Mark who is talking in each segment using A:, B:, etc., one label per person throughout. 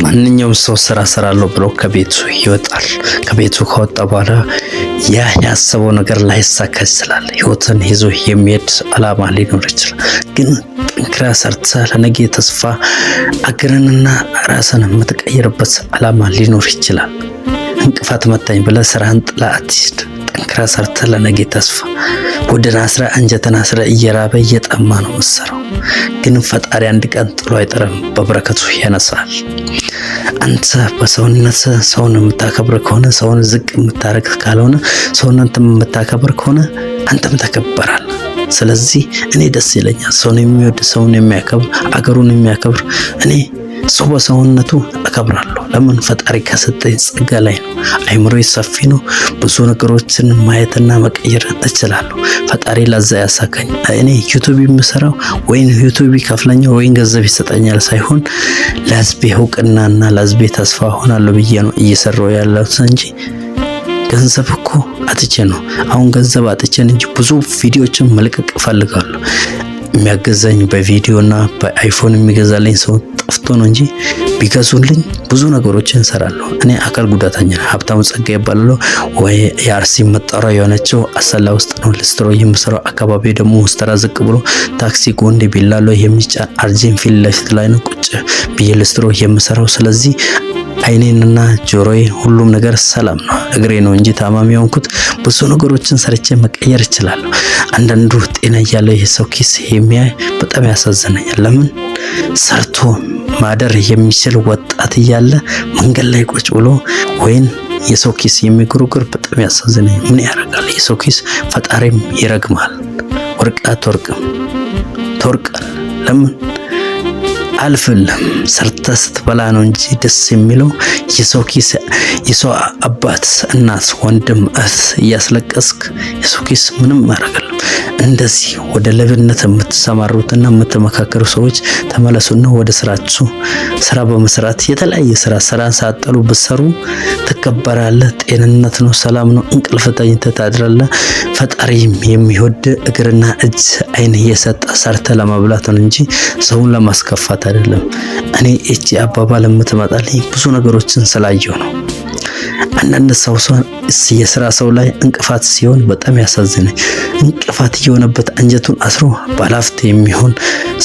A: ማንኛውም ሰው ስራ እሰራለሁ ብሎ ከቤቱ ይወጣል። ከቤቱ ከወጣ በኋላ ያ ያሰበው ነገር ላይሳካ ይችላል። ህይወትን ይዞ የሚሄድ አላማ ሊኖር ይችላል። ግን ጠንክረህ ሰርተህ ለነገ ተስፋ አገርንና ራስን የምትቀይርበት አላማ ሊኖር ይችላል። እንቅፋት መታኝ ብለህ ስራህን ጥለህ አትሂድ። ጠንክረህ ሰርተህ ለነገ ተስፋ ሆድን አስረህ አንጀትን አስረህ እየራበ እየጠማ ነው የምትሰራው። ግን ፈጣሪ አንድ ቀን ጥሎ አይጥርም፣ በበረከቱ ያነሳል። አንተ በሰውነት ሰውን የምታከብር ከሆነ፣ ሰውን ዝቅ የምታደርግ ካልሆነ፣ ሰውነት የምታከብር ከሆነ አንተም ተከበራል። ስለዚህ እኔ ደስ ይለኛል ሰውን የሚወድ፣ ሰውን የሚያከብር፣ አገሩን የሚያከብር። እኔ ሰው በሰውነቱ አከብራለሁ። ለምን? ፈጣሪ ከሰጠኝ ጸጋ ላይ ነው። አይምሮ ሰፊ ነው። ብዙ ነገሮችን ማየትና መቀየር እችላለሁ። ፈጣሪ ለዛ ያሳካኝ። እኔ ዩቱብ የምሰራው ወይም ዩቱብ ይከፍለኛል ወይም ገንዘብ ይሰጠኛል ሳይሆን ለህዝቤ እውቅናና ለህዝቤ ተስፋ ሆናለሁ ብዬ ነው እየሰራው ያለሁት እንጂ ገንዘብ እኮ አጥቼ ነው። አሁን ገንዘብ አጥቼን እንጂ ብዙ ቪዲዮችን መልቀቅ እፈልጋለሁ። የሚያገዛኝ በቪዲዮና በአይፎን የሚገዛልኝ ሰው ጠፍቶ ነው እንጂ ቢገዙልኝ ብዙ ነገሮችን እንሰራለሁ። እኔ አካል ጉዳተኛ ነኝ። ሀብታሙ ጸጋ ይባላለሁ። ወይ የአርሲ መጠሪያ የሆነችው አሰላ ውስጥ ነው ልስትሮ የምሰራው። አካባቢ ደግሞ ውስተራ ዝቅ ብሎ ታክሲ ጎንዴ ቢላሎ የሚጫን አርጂን ፊት ለፊት ላይ ነው ቁጭ ብዬ ልስትሮ የምሰራው። ስለዚህ አይኔንና ጆሮዬ ሁሉም ነገር ሰላም ነው። እግሬ ነው እንጂ ታማሚ የሆንኩት። ብዙ ነገሮችን ሰርቼ መቀየር እችላለሁ። አንዳንዱ ጤና እያለው የሰው ኪስ የሚያይ በጣም ያሳዝነኛል። ለምን? ሰርቶ ማደር የሚችል ወጣት እያለ መንገድ ላይ ቁጭ ብሎ ወይን የሰው ኪስ የሚጎረጉር በጣም ያሳዝነኛል። ምን ያደርጋል? የሰው ኪስ ፈጣሪም ይረግማል። ወርቅ አትወርቅም፣ ትወርቃል። ለምን አልፍልም? ሰርተህ ስትበላ ነው እንጂ ደስ የሚለው። የሰው ኪስ፣ የሰው አባት፣ እናት፣ ወንድም፣ እህት እያስለቀስክ የሰው ኪስ ምንም አያደርግልም። እንደዚህ ወደ ሌብነት የምትሰማሩትና የምትመካከሩ ሰዎች ተመለሱና ወደ ስራችሁ። ስራ በመስራት የተለያየ ስራ ስራን ሳጠሉ ብትሰሩ ትከበራለህ። ጤንነት ነው፣ ሰላም ነው። እንቅልፍ ተኝተህ ታድራለህ። ፈጣሪም የሚወድ እግርና እጅ አይን እየሰጠ ሰርተ ለመብላት ነው እንጂ ሰውን ለማስከፋት አይደለም። እኔ እቺ አባባል የምትመጣልኝ ብዙ ነገሮችን ስላየሁ ነው። አንዳንድ ሰው የስራ ሰው ላይ እንቅፋት ሲሆን በጣም ያሳዝነኝ። እንቅፋት እየሆነበት አንጀቱን አስሮ ባለሀብት የሚሆን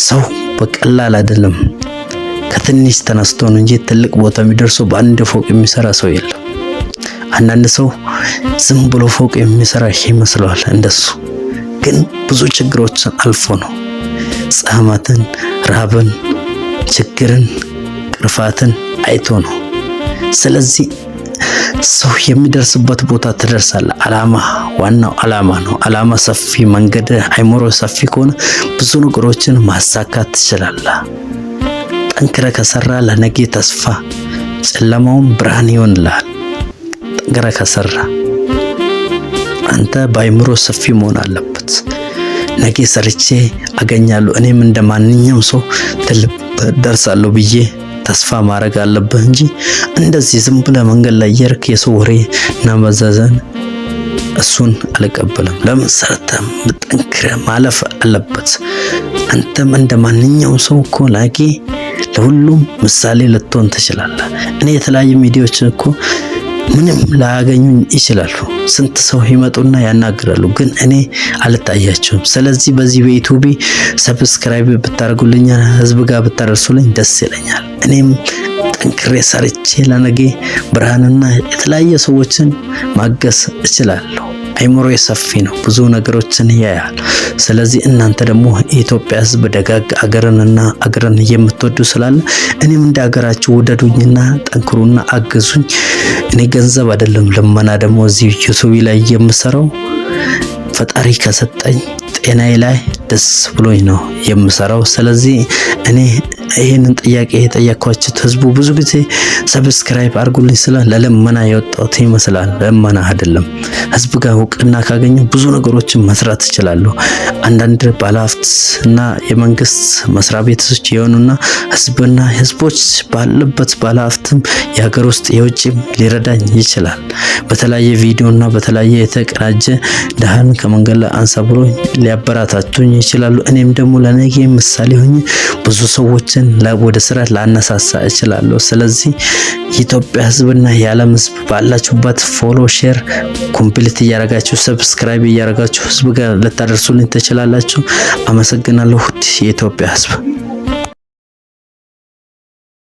A: ሰው በቀላል አይደለም። ከትንሽ ተነስቶ ነው እንጂ ትልቅ ቦታ የሚደርሰው በአንድ ፎቅ የሚሰራ ሰው የለም። አንዳንድ ሰው ዝም ብሎ ፎቅ የሚሰራ ይመስለዋል። እንደሱ ግን ብዙ ችግሮችን አልፎ ነው። ጻማትን፣ ረሃብን፣ ችግርን፣ ቅርፋትን አይቶ ነው። ስለዚህ ሰው የሚደርስበት ቦታ ትደርሳለህ። አላማ ዋናው አላማ ነው። አላማ ሰፊ መንገድ፣ አይምሮ ሰፊ ከሆነ ብዙ ነገሮችን ማሳካት ትችላለህ። ጠንክረ ከሰራ ለነገ ተስፋ ጨለማውን ብርሃን ይሆንልሃል። ጠንክረ ከሰራ አንተ በአይምሮ ሰፊ መሆን አለበት። ነገ ሰርቼ አገኛለሁ፣ እኔም እንደ ማንኛውም ሰው ትልቅ ደርሳለሁ ብዬ ተስፋ ማድረግ አለብህ እንጂ እንደዚህ ዝም ብለህ መንገድ ላይ የርክ የሰው ወሬ እና መዘዘን እሱን አልቀበልም። ለምን? ሰርተህ ጠንክረህ ማለፍ አለበት። አንተም እንደ ማንኛውም ሰው እኮ ላኪ ለሁሉም ምሳሌ ልትሆን ትችላለህ። እኔ የተለያዩ ሚዲያዎችን እኮ ምንም ላያገኙኝ ይችላሉ። ስንት ሰው ይመጡና ያናግራሉ፣ ግን እኔ አልታያቸውም። ስለዚህ በዚህ በዩቲዩብ subscribe ብታደርጉልኝ፣ ህዝብ ጋር ብታደርሱልኝ ደስ ይለኛል። እኔም ጠንክሬ ሰርቼ ለነገ ብርሃንና የተለያየ ሰዎችን ማገዝ እችላለሁ። አይምሮ ሰፊ ነው፣ ብዙ ነገሮችን ያያል። ስለዚህ እናንተ ደግሞ የኢትዮጵያ ህዝብ ደጋግ አገርንና አገርን የምትወዱ ስላለ እኔም እንደ አገራችሁ ውደዱኝና ጠንክሩና አግዙኝ። እኔ ገንዘብ አይደለም ልመና ደግሞ እዚህ ዩቱብ ላይ የምሰራው ፈጣሪ ከሰጠኝ ጤናዬ ላይ ደስ ብሎኝ ነው የምሰራው። ስለዚህ እኔ ይህንን ጥያቄ የጠየኳችሁ ህዝቡ ብዙ ጊዜ subscribe አድርጉልኝ ስለ ለልመና የወጣሁት ይመስላል። ልመና አይደለም። ህዝብ ጋር እውቅና ካገኘሁ ብዙ ነገሮችን መስራት እችላለሁ። አንዳንድ ባለሀብት እና የመንግስት መስሪያ ቤቶች የሆኑና ህዝብና ህዝቦች ባለበት ባለሀብትም የሀገር ውስጥ የውጭም ሊረዳኝ ይችላል። በተለያየ ቪዲዮ እና በተለያየ የተቀናጀ ድሃን ከመንገድ ላይ አንሳ ብሎ ሊያበረታቱኝ ይችላሉ። እኔም ደግሞ ለነገ ምሳሌ ሆኜ ብዙ ሰዎችን ሰዎችን ወደ ስራ ላነሳሳ እችላለሁ። ስለዚህ የኢትዮጵያ ሕዝብና የዓለም ሕዝብ ባላችሁበት follow፣ share፣ complete እያረጋችሁ፣ subscribe እያረጋችሁ ህዝብ ጋር ልታደርሱልኝ ትችላላችሁ። አመሰግናለሁ። ውድ የኢትዮጵያ ሕዝብ።